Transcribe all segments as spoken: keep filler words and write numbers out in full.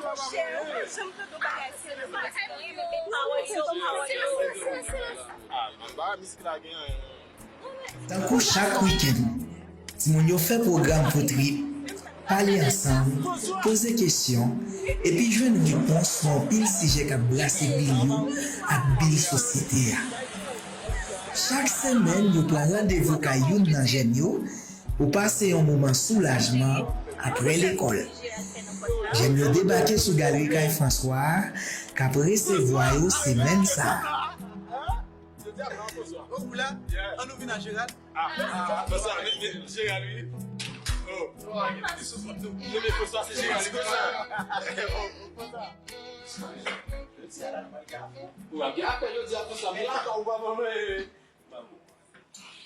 Monchè, ou pa janm tande yon bagay serye. Pawòl yo, pawòl yo. Ah, anba mizik la gen anyen. Tankou chak wikenn, timoun yo fè pwogram pou trip, pale ansanm, poze kesyon, epi jwenn repons sou anpil sijè k ap brase bil yo ak bil sosyete a. Chak semèn, yo pran randevou kay youn nan jèn yo pou pase yon moman soulajman apre lekòl. Jèn yo debake sou galri kay Franswa a, k ap resevwa yo semèn sa a. Jodi a, pran Franswa. Oh, ou la? An nou vin a Jeral? Ah, ah, Franswa, men, men, Jeral, wi. Oh, oh, li sou kont nou. Nou, men Franswa, se Jeral, wi. Oh, oh, Franswa. Ou ap gen apèl jodi a, Franswa, men la, ou pa manman, eh.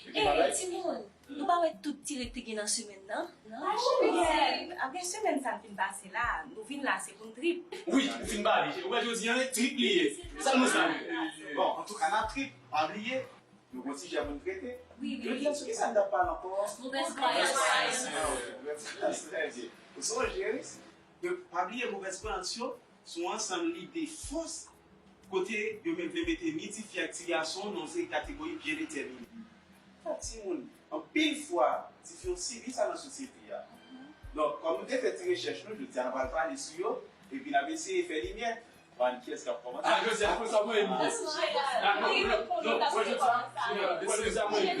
Ey, timoun, nou pa wè tout ti règ te gen nan semèn nan? Non. Ap gen semèn sa n fin pase la, nou vin la, se pou n trip. Wi, ou fin pale. Ou wè jodi a, trip li ye. Sa nou sa. Bon, antouka, n ap trip, pa bliye, nou gon sijè pou n trete. Wi, wi. Jodi a, sou ki sa n t ap pale ankò? Movèz kwayans. Movèz kwayans, trè byen. Ou sonje, wi. Donk, pa bliye movèz kwayans yo, se yon ansanm lide fos kote yo vle mete ni tifi ak ti gason nan yon seri kategori byen detèmine. Fòk timoun, anpil fwa, tifi yo sibi sa nan sosyete a. Donk, kòm nou te fè ti rechèch nou, jodi a n ap pral pale sou yo, epi n ap eseye fè limyè. Ban kiyès k ap kòmanse? Ah, jodi a, pou sa mwen menm. Ah, non, non, non, mwen jodi a, mwen jodi a, mwen menm.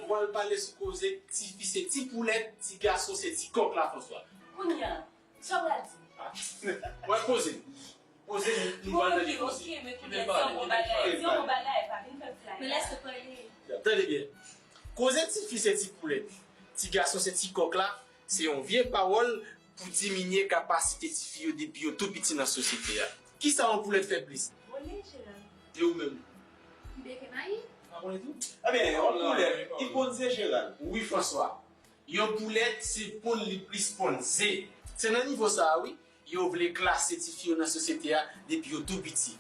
Pral pale sou koze tifi se ti poulèt, ti gason se ti kòk la, Franswa. Kounye a, sa w pral di? Wè, poze. Poze, nou pral nan li poze. Ki bèl bagay, ki bèl bagay. Men lèse pale. Tande byen. Koze tifi se ti poulèt, ti gason se ti kòk la, se yon vye pawòl pou diminye kapasite tifi yo depi yo tou piti nan sosyete a. Kisa yon poulèt fè plis? Vole, Jeral. E ou menm? Byen ke mayi. Pa konnen tou? Ebyen, yon poulèt, li ponn ze, Jeral. Wi, Franswa. Yon poulèt, se ponn li plis ponn ze. Se nan nivo sa a, wi, yo vle klase tifi yo nan sosyete a depi yo tou piti.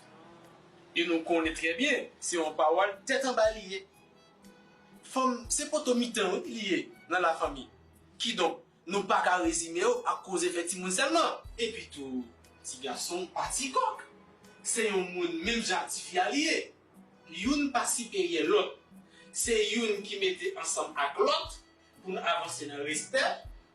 E nou konnen trè byen, se yon pawòl tèt anba li ye. Fanm, se poto mitan, wi, li ye nan lafanmi. Kidonk, nou pa ka rezime yo ak koze fè timoun sèlman. Epi tou, ti gason pa ti kòk. Se yon moun menm jan ak tifi a li ye. Youn pa siperyè lòt. Se youn ki mete ansanm ak lòt pou n avanse nan respè,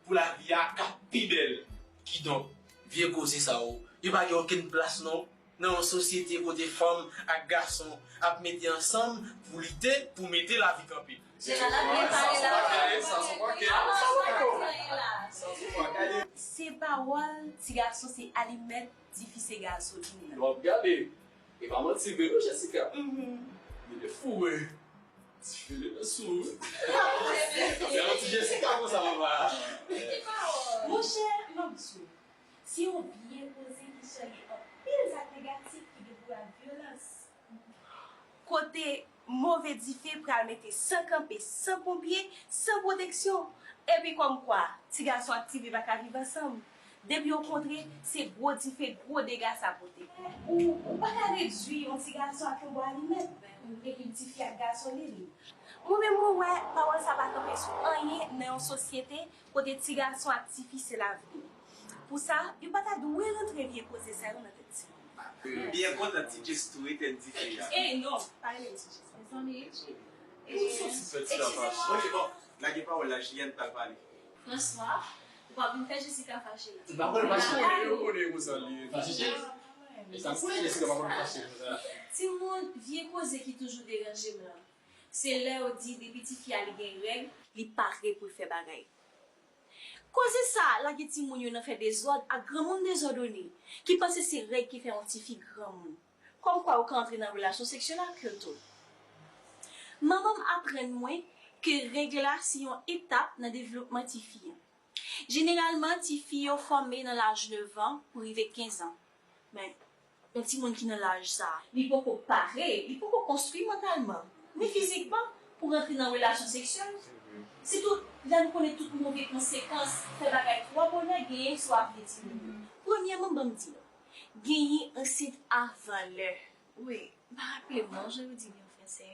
pou lavi a ka pi bèl. Kidonk, vye koze sa yo, yo pa gen okenn plas non, nan yon sosyete kote fanm ak gason ap mete ansanm pou lite, pou mete lavi kanpe. Jeral ap byen pale la. Sa se pa kè, sa se pa kè. Sa se pa kè. Se pawòl, ti gason se alimèt, tifi se gazolin. W ap gade. E pa manti vre non, Jessica. Mhm. Li te foure. Ti file nan sou. Gade ti Jessica konsa, papa. Monchè, m ap di w, se yon vye koze ki chanje anpil zak negatif ki gen pou wè ak vyolans. Kote move dife pral mete san kanpe, san ponpye, san pwoteksyon. Epi kòmkwa, ti gason ak tifi pa ka viv ansanm. Depi yo kontre, se gwo dife, gwo dega sa pote. Ou, ou pa ka redui yon ti gason ak yon bò alimèt, epi tifi ak gazolin. Mwen menm, mwen wè pawòl sa pa kanpe sou anyen nan yon sosyete kote ti gason ak tifi se lavni. Pou sa, yo pa ta dwe rantre vye koze sa yo nan tèt timoun. Byen kontan ti Jess tou etèn dife a. Eh non, pa rele m ti Jess. Mezanmi. Ou soti fè ti tapaj. Ok, bon, lage pawòl la, Julienne pral pale. François, ou pa vin fè Jessica fache la. Li pa konn fache. Ou konnen, ou konnen konsa li ye. Fache. E sa, ou konnen Jessica pa konn fache konsa. Timoun, vye koze ki toujou deranje m lan, se lè yo di depi tifi a li gen règ, li pare pou l fè bagay. Koze sa a lage timoun yo nan fè dezòd ak granmoun dezòdone ki panse se règ ki fè yon tifi granmoun. Kòmkwa ou ka antre nan relasyon seksyèl ak yo tou. Manman m aprann mwen ke règ la se yon etap nan devlopman tifi an. Jeneralman, tifi yo fòme nan laj nèf an pou rive kenz an. Men, yon timoun ki nan laj sa a, li poko pare, li poko konstwi mantalman, ni fizikman, ou rantre nan relasyon seksyèl. Sitou lè n konnen tout move konsekans fè bagay twò bonè genyen sou avni timoun yo. Premyèman, ban m di nou, genyen ansent avan lè. Wi, m pa raple m non, jan yo di li an fransè.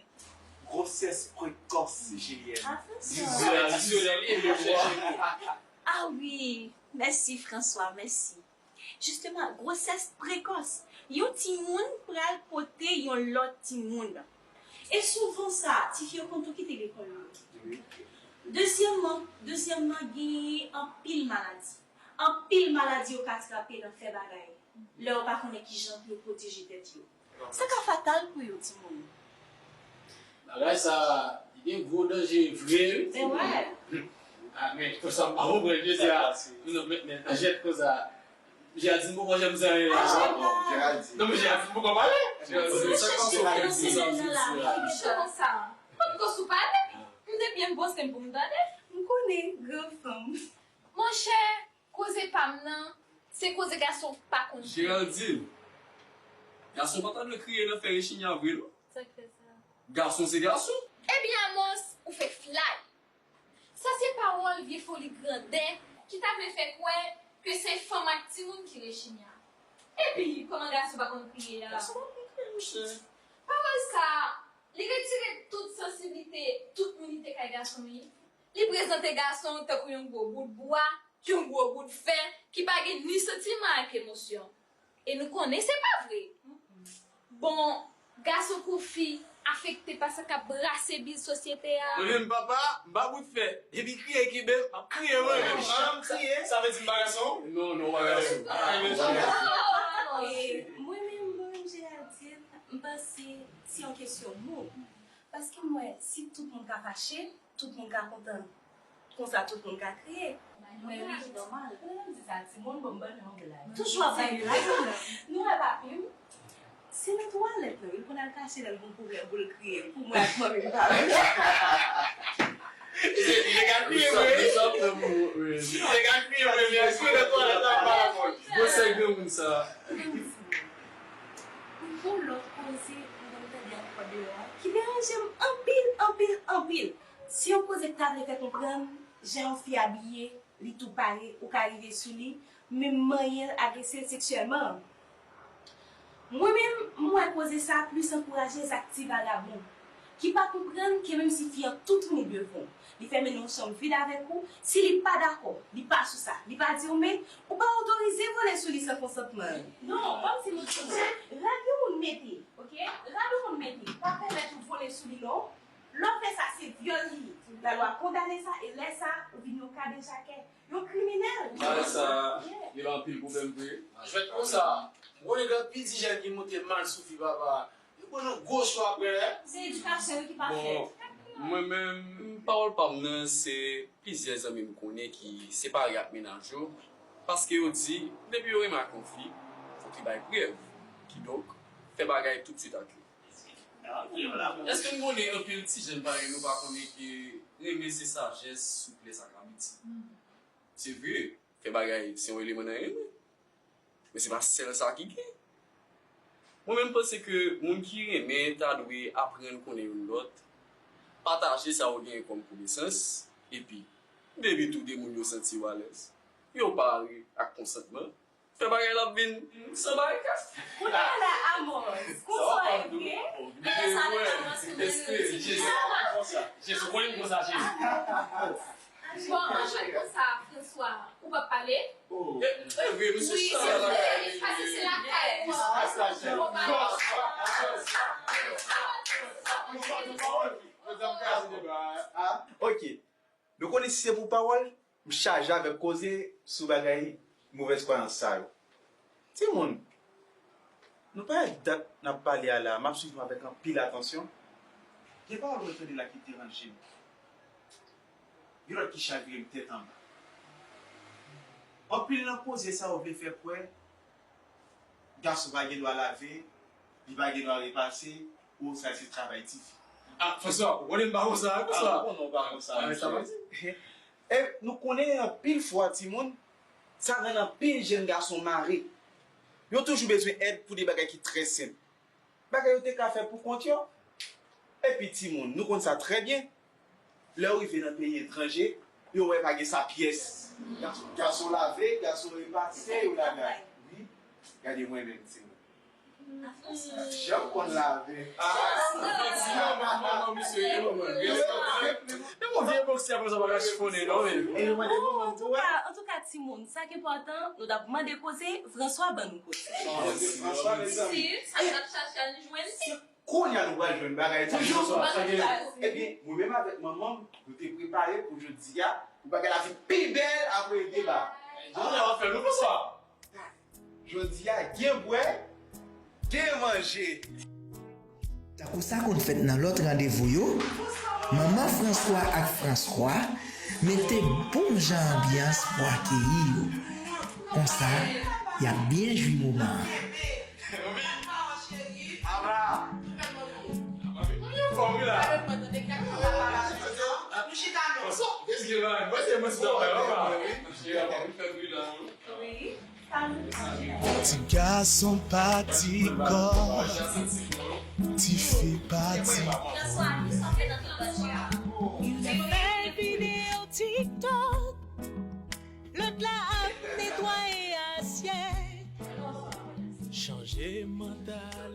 Gwosès prekòs, Julienne. An fransè. Diksyonè, diksyonè li, e yo chèche mo. Ah wi, mèsi François, mèsi. Jisteman, gwosès prekòs. Yon timoun pral pote yon lòt timoun. E souvan sa, tifi yo konn tou kite lekòl yo. Dezyèmman, dezyèmman, genyen anpil maladi. Anpil maladi yo ka trape nan fè bagay. Lè yo pa konnen kijan pou yo pwoteje tèt yo. Sa ka fatal pou yo, timoun. Bagay sa, li gen gwo danje vre, wi. E wè. Ah, men, konsa m pa konprann, je di a. Non, men, men, nan jèt konsa. Géraldine poko janm di anyen la. Ah, non, Géraldine. Non, men Géraldine poko pale. Géraldine, sa k pase w fè di sa, di sa. Konsa. Mwen poko sou pale. M te byen poze m pou m tande. M konnen, gran fanm. Monchè, koze pa m nan, se koze gason pa konn. Géraldine, gason pa ta dwe kriye nan fè rechinya vre, non. Sa k fè sa? Gason se gason. Ebyen, Amos, ou fè flay. Sa se pawòl vye foli grandè ki ta vle fè kwè ke se fanm ak timoun ki rechinya. Epi, kòman gason pa konn kriye a? Gason pa konn kriye, monchè. Pawòl sa, li retire tout sansiblite tout moun li te kay gason wi. Li prezante gason tankou yon gwo bout bwa, yon gwo bout fè ki pa gen ni santiman ak emosyon. E nou konnen se pa vre. Bon, gason kou fi afekte pa sa k ap brase biz sosyete a. Mwen menm papa, m pa bout fè. Depi kriye kenbe m, m ap kriye mwen menm. Janm kriye. Sa vle di m pa gason? Non, non, w pa gason. Ah, e mwen menm, mwen menm, Géraldine, m panse se yon kesyon mo. Paske m wè, si tout moun ka fache, tout moun ka kontan. Konsa tout moun ka kriye. Mwen wi, ki nòmal. Konnen m di sa, timoun, bon, m ban nou yon blag. Toujou ap bay blag. Nou wè papi m, se nan twalèt nan, li konn al kache lè l gon pwoblèm pou l kriye. Pou mwen ak manmi m pa wè. Li te ka kriye vre. Li te ka kriye vre, men èske nan twalèt la, m pa dakò. Gwosè granmoun sa. Yon lòt koze m konn tande ankò deyò a, ki deranje m anpil, anpil, anpil. Se yon koze k ta vle fè konprann jan yon fi abiye, li tou pare, ou ka rive sou li, menm manyen l, agrese l seksyèlman. Mwen menm, m wè koze sa a plis ankouraje zak ti vagabon ki pa konprann ke menm si fi an tou touni devan w, li fèmen nan yon chanm vid avèk ou, si li pa dakò, li pa sou sa, li pa di w men, ou pa otorize vole sou li san konsantman l. Non, ban m di nou timoun, rad yon moun mete, oke? Rad yon moun mete pa pèmèt ou vole sou li non. Lè w fè sa, se vyòl li ye. Lalwa kondane sa, e lè sa a, ou vin yon kadejakè, yon kriminèl. Bagay sa, li ba anpil pwoblèm vre. Jwèt konsa, m konnen gen anpil ti jèn ki monte mal sou fi papa. Yo pran yon gwo cho apre. Se edikasyon yo ki pa fèt. Bon, mwen menm, pawòl pa m nan, se plizyè zanmi m konnen ki separe ak mennaj yo, paske yo di, depi yo renmen ak yon fi, fòk li bay prèv. Kidonk, fè bagay toutswit ak li. Èske n konnen anpil ti jèn parèy nou pa konnen ke renmen se sajès, souplès ak abitid? Se vre, fè bagay se yon eleman nan renmen. Men se pa sèl sa ki gen. Mwen menm panse ke moun ki renmen ta dwe aprann konnen youn lòt, pataje sa yo genyen kòm konesans, epi depi tou de moun yo santi yo alèz, yo pare ak konsantman, fè bagay la ap vin san barikad. Kounye a la, Amos, konsa w ye vre? Sa w ap di, oh, men sa vle di Amos, ou menm, ou ti konsa. Jezi, ou konnen m konsa, Jezi. Bon, an jwenn konsa, François, ou p ap pale? Oh. E, e vre, mesye. Wi, se vre, paske se lakay ou an. Ou pale. Ok. Nou konnen si se pou pawòl, m chaje avèk koze sou bagay movèz kwayans sa yo. Timoun, nou pa wè dat n ap pale a la, m ap swiv nou avèk anpil atansyon. Gen pawòl mwen tande la ki deranje m. Gen lòt ki chavire m tèt anba. Anpil nan koze sa yo vle fè kwè gason pa gen dwa lave, li pa gen dwa repase, ou sa se travay tifi. Ah, François, ou konnen m pa konsa, konsa. Ah, ou konnen w pa konsa, mesye. E nou konnen anpil fwa, timoun, sa rann anpil jèn gason mare. Yo toujou bezwen èd pou de bagay ki trè senp. Bagay yo te ka fè pou kont yo. Epi timoun, nou konn sa trè byen. Lè yo rive nan peyi etranje, yo wè pa gen sa pyès. Gason, gason lave, gason repase, yo lave. Wi, gade mwen menm, timoun. Janm konn lave. Ah, manman, manman, misye, manman. Men yon vye boksè konsa pa ka chifonnen, non, men. E yo mande manman pou wè. Antouka, antouka, timoun, sa k enpòtan, nou t ap mande koze, Franswa ban nou koze. Franswa, mezanmi. Si, sa n ap chache a, n jwenn li. Kounye a nou pral jwenn bagay sa. Toujou. Ebyen, mwen menm avèk manman m, nou te prepare pou jodi a, pou bagay la vin pi bèl apre deba. Jodi a w ap fè nou Franswa. Jodi a, gen bwè, gen manje. Tankou sa konn fèt nan lòt randevou yo, manman Franswa ak Franswa mete bon jan anbyans pou akeyi yo. Konsa, y ap byen jwi moman an. Ti gason pa ti kò, ti fi pa ti. Li fè videyo TikTok, lòt la ap netwaye asyèt. Chanje mantalite.